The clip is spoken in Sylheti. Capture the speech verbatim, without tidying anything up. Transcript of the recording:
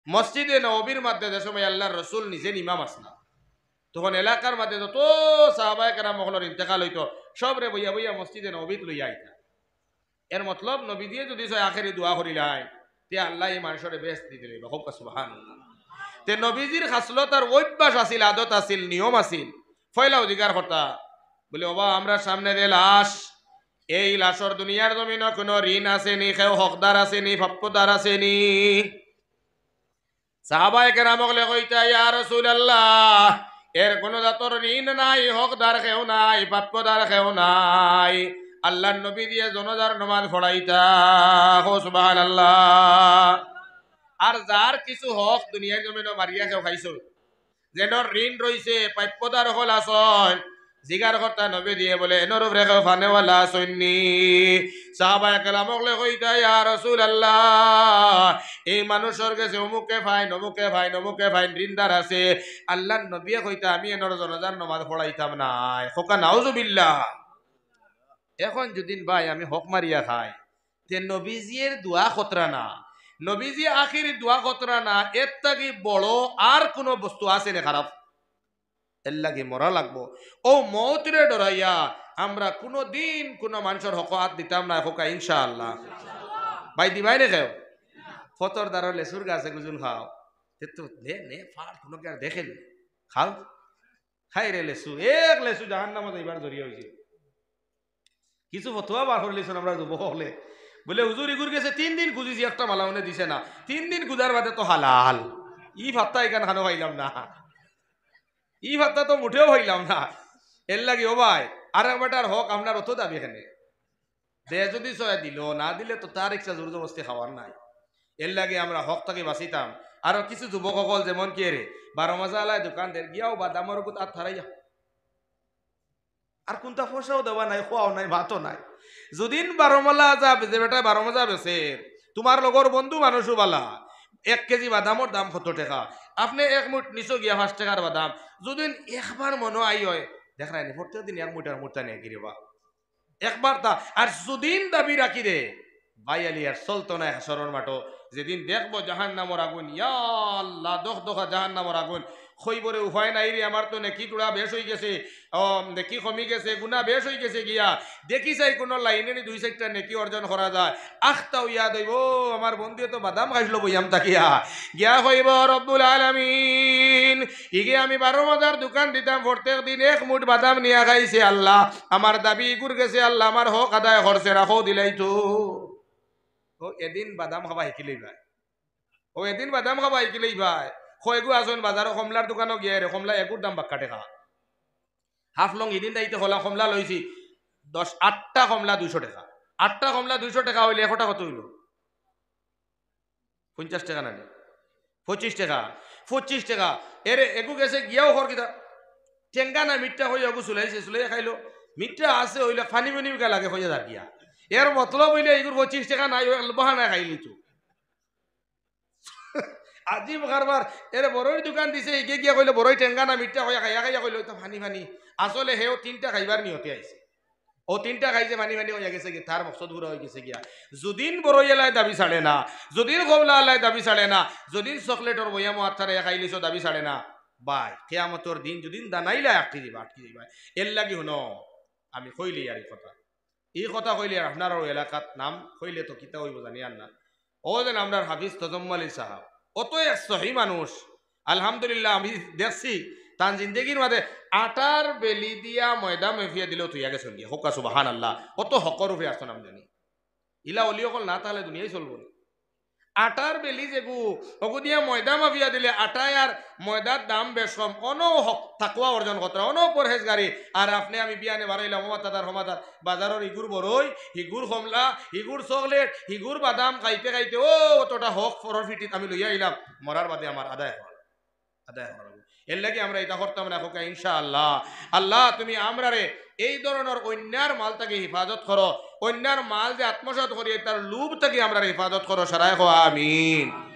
মসজিদে নববীর মধ্যে যে সময় আল্লাহর রসুল নিজে ইমাম আছলা, তখন এলাকার মধ্যে যত সাহাবায়ে কেরাম অকলর ইন্তেকাল অইতো, সবরে বইয়া বইয়া মসজিদে নববীত লইয়া আইতা। এর মতলব, নবীজিয়ে যুদি ছয় আখেরি দোয়া করিলাইন, তে আল্লায় ই মানষরে বেহেস্ত দি দিলাইবা। কউক্কা সুবহানাল্লাহ। তে নবীজির খাসলত আর অভ্যাস আছিল, আদত আছিল, নিয়ম আছিল। পয়লাউ জিকার করতা, বলে, "ওবা, আমরার সামনে যে লাশ, এই লাশর দুনিয়ার জমিনো কুনু ঋণ আছে নি, কেউ হকদার আছে নি, প্রাপ্যদার আছে নি?" সাহাবায়ে কেরাম অকলে কইতা, "ইয়া রাসূলুল্লাহ, এর কুনু জাতর ঋণ নাই, হকদার কেউ নাই, প্রাপ্যদার কেউ নাই।" আল্লাহর নবীজিয়ে জানাজার নমাজ পড়াইতা। কও সুবহানাল্লাহ। আর যার কিছু হক দুনিয়ার জমিনো মারিয়া কেউ খাইছইন, যেন ঋণ রইছে, প্রাপ্যদার অকল আছইন, জিকার করতা নবীজিয়ে বলে, "এনর উপরে কেউ ফানেওয়ালা আছইন নি?" সাহাবায়ে কেরাম অকলে কইতা, "ইয়া রাসূলুল্লাহ, এই মানষর গেছে অমুকে ফাইন, অমুকে ফাইন, অমুকে ফাইন, ঋণদার আছে।" আল্লাহর নবীয়ে কইতা, "আমি এনর জানাজার নমাজ পড়াইতাম নায়।" কউক্কা নাউজুবিল্লাহ। এখন যুদি ভাই আমি হক মারিয়া খাই, তে নবীজির দোয়া খতরা না, নবীজি আখেরি দোয়া খতরা না, এর থাকি বড় আর কুনু বস্তু আছে নি খারাপ? এর লাগি মরা লাগবো। অউ মউতরে ডরাইয়া আমরা কুনুদিন কুনু মানষর হকো আত দিতাম নায়, কউক্কা ইনশাআল্লাহ। ভাই দিবায় নি কেউ? ফতর দারো লেচুর গাছ এগুজন খাও। তে তো নে, নে, ফাড়, কুনু কেউ আর দেখে নি। খাও। খাইরে লেচু, এক লেচু জাহান্নামো যাইবার জরিয়া অইছে। কিছু ফতুয়া বার করিলিছইন আমরার যুবক অকলে। বলে, "হুজুর, ইগুর গেছে তিন দিন খুঁজিছি, একটা মালা উনি দিছে না। তিন দিন খুঁজার বাদে তো হালাল। ই ফাত্তা ইখান খানো পাইলাম না। ই ফাত্তা তো মুটেও পাইলাম না।" এর লাগি, ও ভাই, আরক বেটার হক আপনার অত দাবি কেনে? দে যুদি ছয় দিলো, না দিলে তো তার ইচ্ছা জোর জবরদস্তি খাওয়ার নাই। এর লাগি আমরা হক থাকি বাঁচিতাম। আরো কিছু যুবক অকল যেমন কি এরে, বারো মাজা আলায় দোকান দের, গিয়াউ বাদামর গুত আত হারাইয়া। আর কুন্তা পয়সাও দেওয়া নাই, খোয়াও নাই, ভাতও নাই। যুদিন বারো মাজা যা, যে বেটায় বারো মাজা বেচে, তুমার লগর বন্ধু মানুষও বালা, এক কেজি বাদামর দাম কত টেকা? আপনে এক মুঠ নিছো গিয়া পাঁচ টেকার বাদাম, যুদিন একবার মনো আই অয়, দেখরায় নি, প্রত্যেক দিন এক মুঠ এক মুঠ তা নেকি রে বা। একবার তা, আর যুদিন দাবি রাখি রে, ভাই আলী আর চলতো নায় হাশরর মাঠো, যেদিন দেখবো জাহান্নামর আগুন, ইয়া আল্লাহ, দখ দখা জাহান্নামর আগুন, কইবো রে, উপায় নাই রে, আমার তো নেকি টুড়া বেশ অইগেছে, ও, নেকি কমি গেছে, গুনা বেশ অইগেছে গিয়া। দেখি চাই কুনু লাইনে নি দুই চাইরটা নেকি অর্জন করা যায়। আখতাউ ইয়াদ অইবো, আমার বন্ধুয়ে তো বাদাম খাইছলো বইয়াম থাকিয়া। গিয়া কইবো, "রব্বুল আলামিন, ইগে আমি বারো মাজার দোকান দিতাম, প্রত্যেক দিন এক মুঠ বাদাম নিয়া খাইছে আল্লাহ। আমার দাবি ইগুর গেছে আল্লাহ, আমার হক আদায় করছে, রাখো দিলাইতো।" ও এদিন বাদাম খাবা হিকিলিবায়। ও এদিন বাদাম খাবা হিকিলিবায়। কয়গু আছইন বাজারো কমলার দোকানো গিয়া রে, কমলা এগুর দাম বাক্কা টেকা। হাফলং ইদিন দাইতে কমলা, কমলা লইছি দশ, আটটা কমলা দুইশো টেকা। আটটা কমলা দুইশো টেকা অইলে একটা কত অইলো? পঞ্চাশ টেকা না নি? পঁচিশ টেকা। পঁচিশ টেকা। এরে এগু গেছে গিয়াউ খর কিতা? টেঙ্গা না মিঠা কইয়া এগু চুলাইছে, চুলাইয়া খাইলো। মিঠা আছে অইলে পানি পানি বিকা লাগে কইয়া যার গিয়া। এর মতলব অইলে এগুর পঁচিশ টেকা নাই, অউ বাহানায় খাইলিতো। আজীব কারবার। এরে বড়ইর দোকান দিছে, ইগে গিয়া কইলো, "বড়ই টেঙ্গা না মিঠা?" কইয়া খাইয়া খাইয়া কইলো, "ইতা পানি পানি।" আসলে হেও তিনটা খাইবার নিয়তে আইছে। অউ তিনটা খাইছে, পানি পানি অইয়া গেছে গি, তার মকসদ পুরা অইগেছে গিয়া। যুদিন বড়ই এলায় দাবি ছাড়ে না, যুদিন কমলা এলায় দাবি ছাড়ে না, যুদিন চকলেটর বয়ামো আত হারাইয়া খাইলিছো দাবি ছাড়ে না, ভাই, কিয়ামতর দিন যুদিন দানাইলায় আটকি যাইবা, আটকি যাইবা। এর লাগি হুনো, আমি কইলিয়ার ই কথা। ই কথা কইলে আপনারার এলাকাত নাম কইলে তো কিতা অইবো জানিয়ার না। অউ যেন আমরার হাফিজ তজম্মল আলী সাহেব, অত এক সহি মানুষ। আলহামদুলিল্লাহ, আমি দেখছি তান জিন্দেগির মাঝে আটার বেলি দিয়া ময়দা মেফিয়া দিলেও থইয়া গেছইন গিয়া। কউক্কা সুবহানাল্লাহ। অত হকর উপরে আছইন আমি জানি। ইলা অলি অকল না তাইলে দুনিয়াই চলবো না। আটার বেলি যেগু, অগু দিয়া ময়দা মাফিয়া দিলে আটায় আর ময়দার দাম বেশ কম। অনো হক, তাকওয়া অর্জন করতরা, অনো পরহেজগারি। আর আপনে আমি বিয়ানে বারইলাম, ও মাতাদার, ও মাতাদার, বাজারর ইগুর বড়ই, হিগুর কমলা, হিগুর চকলেট, হিগুর বাদাম খাইতে খাইতে, ও, অতটা হক পরর ফিটিত আমি লইয়া আইলাম, মরার বাদে আমার আদায় অর, আদায় অর। এর লাগি আমরা ইতা করতাম না, কউক্কা ইনশাআল্লাহ। আল্লাহ, তুমি আমরারে এই ধরনর অইন্যার মাল থাকি হেফাজত করো, অইন্যার মাল যে আত্মসাৎ করি, তার লোভ থাকি আমরারে হেফাজত করো, সারায় কও আমিন।